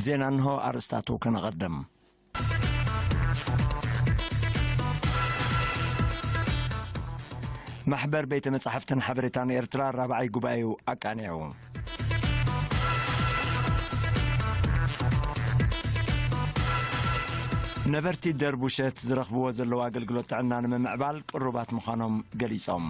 ዜና እንሆ ኣርእስታቱ ከነቐድም። ማሕበር ቤተ መጻሕፍትን ሓበሬታን ኤርትራ ራብዓይ ጉባኤኡ ኣቃኒዑ። ነበርቲ ደርቡሸት ዝረኽብዎ ዘለዉ ኣገልግሎት ጥዕና ንምምዕባል ቅሩባት ምዃኖም ገሊጾም።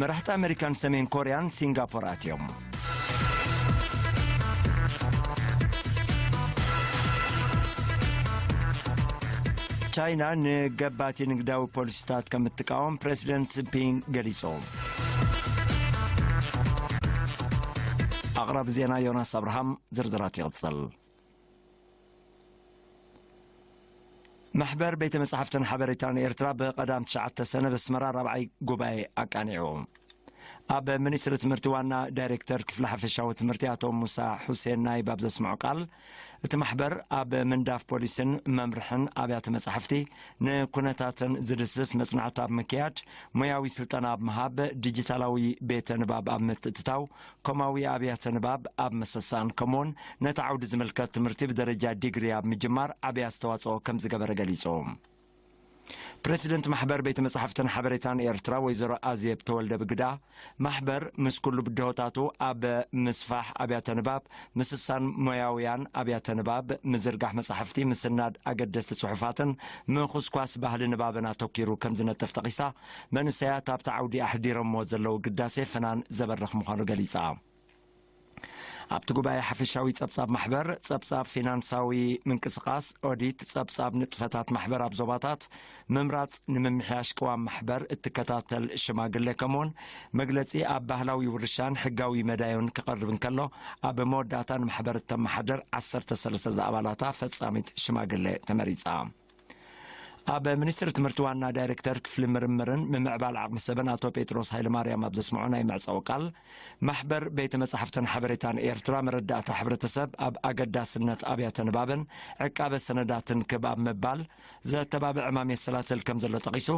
መራሕቲ ኣሜሪካን ሰሜን ኮርያን ሲንጋፖር ኣትዮም። ቻይና ንገባቲ ንግዳዊ ፖሊሲታት ከም እትቃወም ፕሬዚደንት ፒንግ ገሊጹ። ኣቕራቢ ዜና ዮናስ ኣብርሃም፣ ዝርዝራት ይቕጽል። ማሕበር ቤተ መጻሕፍትን ሓበሬታን ኤርትራ ብቐዳም ትሽዓተ ሰነ በስመራ ራብዓይ ጉባኤ ኣቃኒዑ። ኣብ ሚኒስትሪ ትምህርቲ ዋና ዳይሬክተር ክፍሊ ሓፈሻዊ ትምህርቲ ኣቶ ሙሳ ሑሴን ናይብ ኣብ ዘስምዖ ቃል፣ እቲ ማሕበር ኣብ ምንዳፍ ፖሊስን መምርሕን ኣብያተ መጻሕፍቲ ንኩነታትን ዝድስስ መጽናዕቲ ኣብ ምክያድ፣ ሞያዊ ስልጠና ኣብ ምሃብ፣ ዲጂታላዊ ቤተ ንባብ ኣብ ምትእትታው፣ ኮማዊ ኣብያተ ንባብ ኣብ ምስሳን፣ ከምኡውን ነቲ ዓውዲ ዝምልከት ትምህርቲ ብደረጃ ዲግሪ ኣብ ምጅማር ዓቢ ኣስተዋጽኦ ከም ዝገበረ ገሊጹ። ፕረሲደንት ማሕበር ቤተ መጻሕፍትን ሓበሬታን ኤርትራ ወይዘሮ ኣዜብ ተወልደ ብግዳ፣ ማሕበር ምስ ኩሉ ብድሆታቱ ኣብ ምስፋሕ ኣብያተ ንባብ፣ ምስሳን ሞያውያን ኣብያተ ንባብ፣ ምዝርጋሕ መጻሕፍቲ፣ ምስናድ ኣገደስቲ ጽሑፋትን ምኹስኳስ ባህሊ ንባብን ኣተኲሩ ከም ዝነጥፍ ጠቒሳ፣ መንእሰያት ኣብቲ ዓውዲ ኣሕዲሮምዎ ዘለዉ ግዳሴ ፍናን ዘበርኽ ምዃኑ ገሊጻ። ኣብቲ ጉባኤ ሓፈሻዊ ጸብጻብ ማሕበር፣ ጸብጻብ ፊናንሳዊ ምንቅስቓስ፣ ኦዲት፣ ጸብጻብ ንጥፈታት ማሕበር ኣብ ዞባታት፣ ምምራጽ ንምምሕያሽ ቅዋም ማሕበር እትከታተል ሽማግለ፣ ከምኡውን መግለጺ ኣብ ባህላዊ ውርሻን ሕጋዊ መዳዩን ክቐርብ እንከሎ፣ ኣብ መወዳእታ ንማሕበር እተመሓድር ዓሰርተ ሰለስተ ዝኣባላታ ፈጻሚት ሽማግለ ተመሪጻ። ኣብ ሚኒስትሪ ትምህርቲ ዋና ዳይሬክተር ክፍሊ ምርምርን ምምዕባል ዓቕሚ ሰብን ኣቶ ጴጥሮስ ሃይለማርያም ኣብ ዘስምዖ ናይ መዕጸዊ ቃል፣ ማሕበር ቤተ መጻሕፍትን ሓበሬታን ኤርትራ መረዳእታ ሕብረተሰብ ኣብ ኣገዳስነት ኣብያተ ንባብን ዕቃበ ሰነዳትን ክብ ኣብ ምባል ዘተባብዕ ዕማም የሰላስል ከም ዘሎ ጠቒሱ፣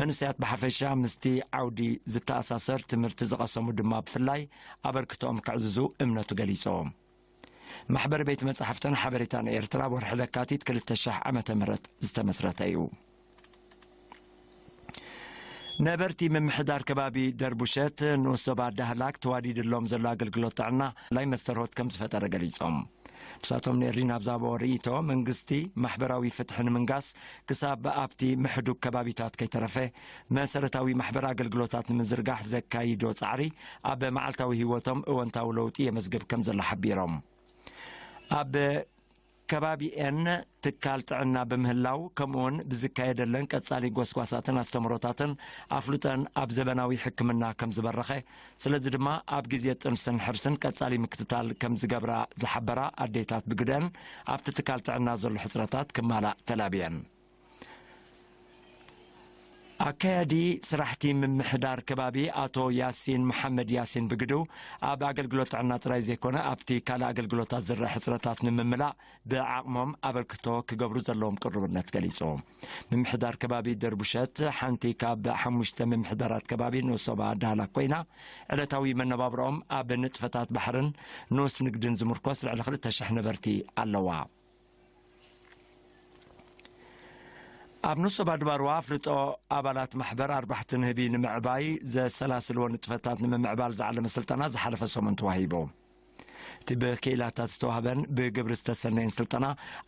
መንእሰያት ብሓፈሻ ምስቲ ዓውዲ ዝተኣሳሰር ትምህርቲ ዝቐሰሙ ድማ ብፍላይ ኣበርክቶኦም ከዕዝዙ እምነቱ ገሊጹ። ማሕበር ቤት መጻሕፍትን ሓበሬታን ኤርትራ ወርሒ ለካቲት ክልተ ሺሕ ዓመተ ምህረት ዝተመስረተ እዩ። ነበርቲ ምምሕዳር ከባቢ ደርቡሸት ንኡስ ዞባ ዳህላክ ተዋዲድሎም ዘሎ ኣገልግሎት ጥዕና ናይ መስተርሆት ከም ዝፈጠረ ገሊጾም። ንሳቶም ንኤሪና ኣብ ዝሃብዎ ርእይቶ፣ መንግስቲ ማሕበራዊ ፍትሒ ንምንጋስ ክሳብ ኣብቲ ምሕዱግ ከባቢታት ከይተረፈ መሰረታዊ ማሕበር ኣገልግሎታት ንምዝርጋሕ ዘካይዶ ጻዕሪ ኣብ መዓልታዊ ህይወቶም እወንታዊ ለውጢ የመዝግብ ከም ዘሎ ሓቢሮም። ኣብ ከባቢኤን ትካል ጥዕና ብምህላው፣ ከምኡውን ብዝካየደለን ቀጻሊ ጎስጓሳትን ኣስተምህሮታትን ኣፍልጦን ኣብ ዘበናዊ ሕክምና ከም ዝበረኸ፣ ስለዚ ድማ ኣብ ግዜ ጥንስን ሕርስን ቀጻሊ ምክትታል ከም ዝገብራ ዝሓበራ ኣዴታት ብግደን ኣብቲ ትካል ጥዕና ዘሎ ሕጽረታት ክማላእ ተላብየን። ኣካያዲ ስራሕቲ ምምሕዳር ከባቢ ኣቶ ያሲን መሓመድ ያሲን ብግዱ፣ ኣብ ኣገልግሎት ጥዕና ጥራይ ዘይኮነ ኣብቲ ካልእ ኣገልግሎታት ዝረአ ሕጽረታት ንምምላእ ብዓቕሞም ኣበርክቶ ክገብሩ ዘለዎም ቅሩብነት ገሊጹ። ምምሕዳር ከባቢ ደርቡሸት ሓንቲ ካብ ሓሙሽተ ምምሕዳራት ከባቢ ንኡስ ዞባ ዳህላክ ኮይና፣ ዕለታዊ መነባብሮኦም ኣብ ንጥፈታት ባሕርን ንኡስ ንግድን ዝምርኮስ ልዕሊ ክልተ ሽሕ ነበርቲ ኣለዋ። ኣብ ንኡስ ዞባ ድባርዋ ኣፍልጦ ኣባላት ማሕበር ኣርባሕቲ ንህቢ ንምዕባይ ዘሰላስልዎ ንጥፈታት ንምምዕባል ዝዓለመ ስልጠና ዝሓለፈ ሰሙን ተዋሂቡ። እቲ ብክኢላታት ዝተዋህበን ብግብሪ ዝተሰነየን ስልጠና፣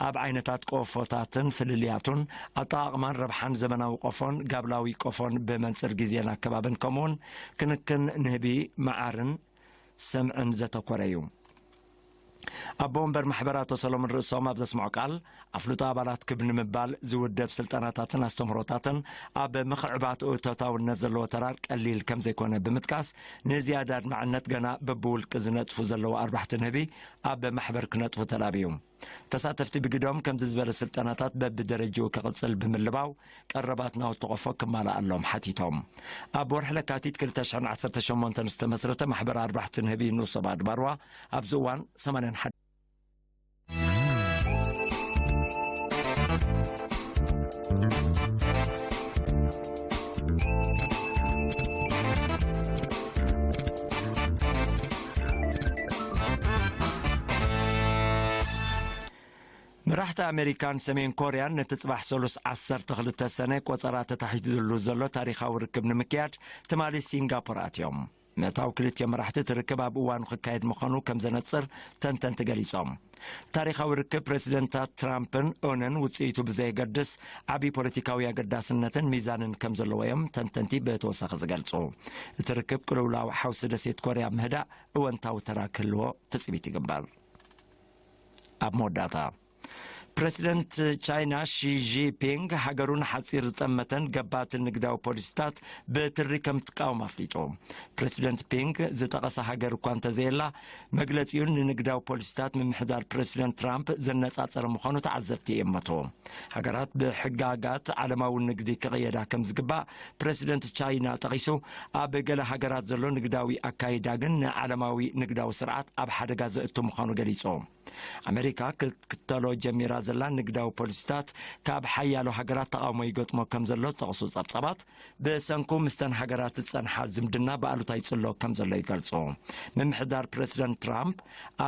ኣብ ዓይነታት ቆፎታትን ፍልልያቱን፣ ኣጠቓቕማን ረብሓን ዘበናዊ ቆፎን ጋብላዊ ቆፎን ብመንጽር ግዜን ኣከባብን፣ ከምኡውን ክንክን ንህቢ፣ መዓርን ሰምዕን ዘተኮረ እዩ። ኣቦ ወንበር ማሕበር ኣቶ ሰሎሞን ርእሶም ኣብ ዘስምዖ ቃል፣ ኣፍልጦ ኣባላት ክብ ንምባል ዝውደብ ስልጠናታትን ኣስተምህሮታትን ኣብ ምኽዕባት እቶታውነት ዘለዎ ተራር ቀሊል ከም ዘይኮነ ብምጥቃስ፣ ንዝያዳ ኣድማዕነት ገና በብውልቂ ዝነጥፉ ዘለዉ ኣርባሕቲ ንህቢ ኣብ ማሕበር ክነጥፉ ተላብዩ። ተሳተፍቲ ብግዶም ከምዚ ዝበለ ስልጠናታት በብደረጅኡ ክቕጽል ብምልባው፣ ቀረባት ናውቲ ቆፎ ክማልኣሎም ሓቲቶም። ኣብ ወርሒ ለካቲት ክልተ ሽሕን ዓሰርተ ሸሞንተን ዝተመስረተ ማሕበር ኣርባሕቲ ንህቢ ንኡስ ዞባ ድባርዋ ኣብዚ እዋን ሰማንያን ሓደ መራሕቲ ኣሜሪካን ሰሜን ኮርያን ነቲ ጽባሕ ሰሉስ ዓሰርተ ክልተ ሰነ ቆጸራ ተታሒዙሉ ዘሎ ታሪኻዊ ርክብ ንምክያድ ትማሊ ሲንጋፖር ኣትዮም። ምእታው ክልቲኦም መራሕቲ እቲ ርክብ ኣብ እዋኑ ክካየድ ምዃኑ ከም ዘነጽር ተንተንቲ ገሊጾም። ታሪኻዊ ርክብ ፕረሲደንታት ትራምፕን ኦነን ውጽኢቱ ብዘየገድስ ዓቢ ፖለቲካዊ ኣገዳስነትን ሚዛንን ከም ዘለዎ እዮም ተንተንቲ ብተወሳኺ ዝገልጹ። እቲ ርክብ ቅልውላው ሓውሲ ደሴት ኮርያ ምህዳእ እወንታዊ ተራ ክህልዎ ትጽቢት ይግበር። ኣብ መወዳእታ፣ ፕረሲደንት ቻይና ሺ ጂንፒንግ ሃገሩ ንሓጺር ዝጠመተን ገባትን ንግዳዊ ፖሊሲታት ብትሪ ከም ትቃወም ኣፍሊጡ። ፕረሲደንት ፒንግ ዝጠቐሰ ሃገር እኳ እንተዘየላ፣ መግለጺኡ ንንግዳዊ ፖሊሲታት ምምሕዳር ፕረሲደንት ትራምፕ ዘነጻጸረ ምዃኑ ተዓዘብቲ ይእመቱ። ሃገራት ብሕጋጋት ዓለማዊ ንግዲ ክቕየዳ ከም ዝግባእ ፕረሲደንት ቻይና ጠቒሱ፣ ኣብ ገለ ሃገራት ዘሎ ንግዳዊ ኣካይዳ ግን ንዓለማዊ ንግዳዊ ስርዓት ኣብ ሓደጋ ዘእቱ ምዃኑ ገሊጹ። ኣሜሪካ ክትክተሎ ጀሚራ ዘላ ንግዳዊ ፖሊሲታት ካብ ሓያሎ ሃገራት ተቓውሞ ይገጥሞ ከም ዘሎ ዝጠቕሱ ጸብጻባት፣ ብሰንኩ ምስተን ሃገራት ዝጸንሓ ዝምድና ብኣሉታ ይጽሎ ከም ዘሎ ይገልጹ። ምምሕዳር ፕረሲደንት ትራምፕ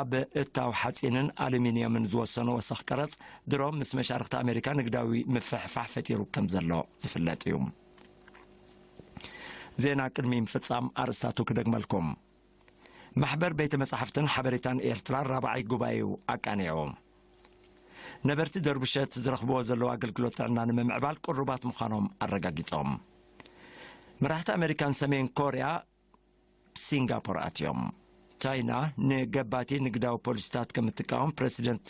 ኣብ እታው ሓጺንን ኣሉሚንየምን ዝወሰኖ ወሰኽ ቀረጽ ድሮ ምስ መሻርኽቲ ኣሜሪካ ንግዳዊ ምፍሕፋሕ ፈጢሩ ከም ዘሎ ዝፍለጥ እዩ። ዜና ቅድሚ ምፍጻም ኣርእስታቱ ክደግመልኩም። ማሕበር ቤተ መጻሕፍትን ሓበሬታን ኤርትራ ራብዓይ ጉባኤኡ ኣቃኒዑ። ነበርቲ ደርቡሸት ዝረኽብዎ ዘለዉ ኣገልግሎት ጥዕና ንምምዕባል ቅሩባት ምዃኖም ኣረጋጊጾም። መራሕቲ ኣሜሪካን ሰሜን ኮርያ ሲንጋፖር ኣትዮም። ቻይና ንገባቲ ንግዳዊ ፖሊሲታት ከም እትቃወም ፕረሲደንት